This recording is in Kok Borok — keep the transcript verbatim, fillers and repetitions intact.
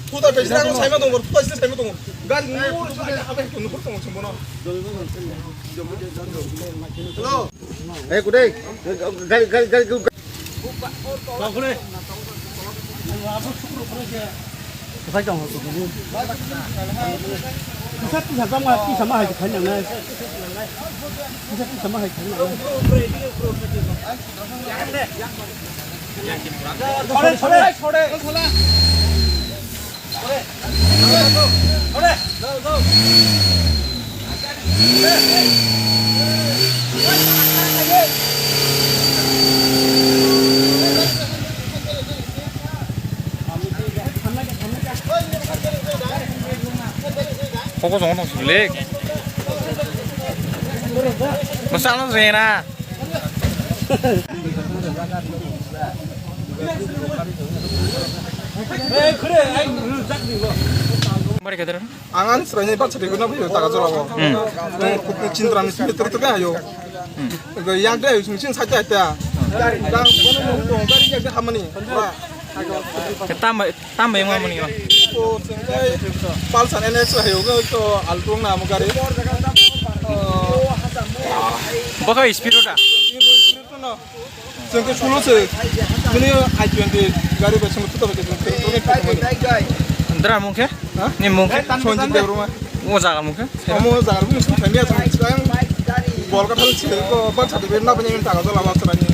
Puta pesi na saima tongo, puta sini saima tongo. Gari nunggu, apa itu nunggu tongo semua. Hello. Eh, kudai. Gari, gari, gari, gari. Kasai tong ho. Kasai tisa tama, tisa ma hai khan nang nai. Tisa tisa ma hai khan nang nai. Chore, chore, chore. Koko songo tong sibile. Masalo rena. Mari kadar. Ang ani chwraini bak chati guna bai taka jora o. Hmm. Chindra ni simi tor tor ayo. Hmm. Yang de ayo sing sing saja ta. Dang bono mo to gari yang de hamani. Tam tam bai mo mani. O chengkai Pulsar N S ayo go to Alto na mo gari. Baka speed ota. Chwng khe solo se. Bini I twenty gari bai chwng khe puta bai chwng khe tongwi khe tongmani. Dra mung khe? Ha? Ni mung khe? Sonjit Debbarma. O jaga mung khe? Omo jaga mung khe thangya chwng khe. Bolka thal se ko ba chati be na bani ta ga la ba sara ni.